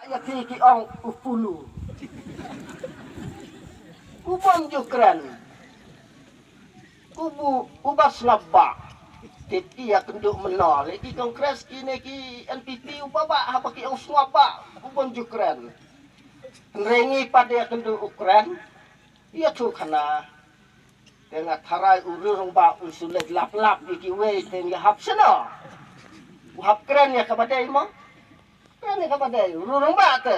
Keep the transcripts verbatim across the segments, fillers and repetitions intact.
Ïa phi ki ong u Pulu. U bym ju kren. U bu, u ba sngap ba. Te ki ïa kynduh mynno, lei ki Congress, kine ki N P P, u ba ba, haba ki ong sngap ba, u bym ju kren. Hynrei ngi pat ïa kynduh u kren. Ïa tu khana. Te nga tharai u Ri Rangbah un shu leit lap lap ïa kiwei te ngi hap shano. U hap kren ïa kaba dei mo. Kren ïa kaba dei. U Ri Rangbah te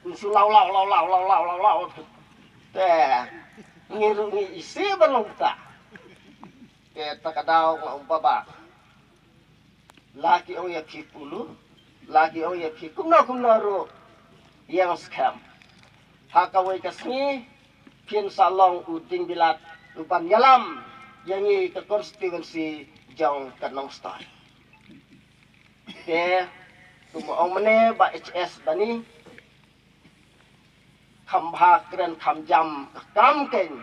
un shu law law law law law law law law. Te ngi ruh ngi isih ban long ta. Te ta ka daw nga ong ba ba. La ki ong ïa phi Pulu, la ki ong ïa phi kumno kumno ruh, ïeng skhem. Ha kawei ka sngi phin sa long u diengbilat u ban ïalam ïa ngi ka constituency jong ka Nongstoiñ. Te kumba ong mynne Bah H S Bani, kham bha kren kham jam ka kam keiñ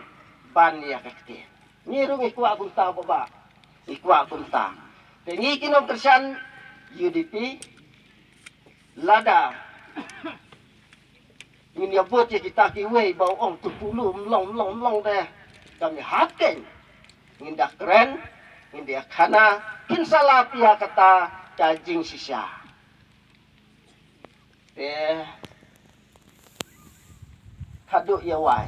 ban ïa ka ktien. Ngi ruh ngi kwah kumta ba ba. Ngi kwah kumta. Te ngi ki nongkyrshan U D P lada ngin ïa vote ïa kita kiwei ba u ong tu Pulu mlong mlong mlong de. Kami hap keiñ. Ngin da kren, ngin da khana, kin sa lap ïa kata ka jingshisha. Te khadduh ïa wai.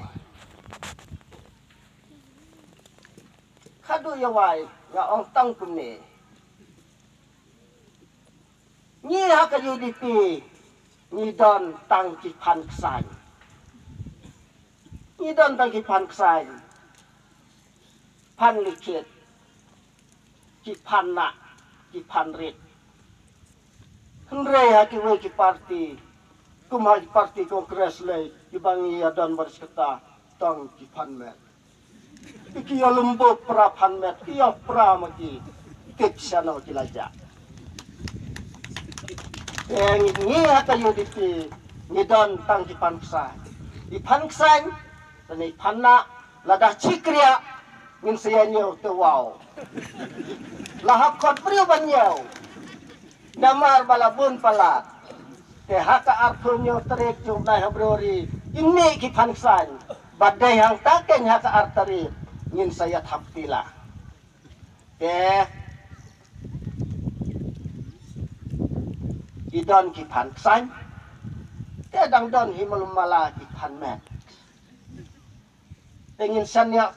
Khadduh ïa wai nga ong tang kumne. Ngi ha ka U D P ngi don tang ki phan ksaiñ. Ngi don tang ki phan ksaiñ. Phan likhit, ki phan nah, ki phan rit. Hynrei ha kiwei ki parti, kum ha ki parti Congress lei, kiba ngi ïa don baris kata, tang ki phan met. Ki ïa lum bok pra phan met, ki ïa pra ma ki tip shano ki la jah. Te ngi, ngi ha ka U D P ngi don tang ki phan ksaiñ. I phan ksaiñ, te i phan nah, lada chikriah ngin sa ïa ñiew te wow. La hap khot briew ban ñiew. Namar ba la bun palat. Te ha ka arphew hynñiew tarik jong u bnai February, kin mih ki phan ksaiñ. Ba dei hangta keiñ ha ka ar tarik ngin sa ïa thap tila. Te i don ki phan ksaiñ. Te dang don hi malu mala ki phan met. Te ngin sa ïa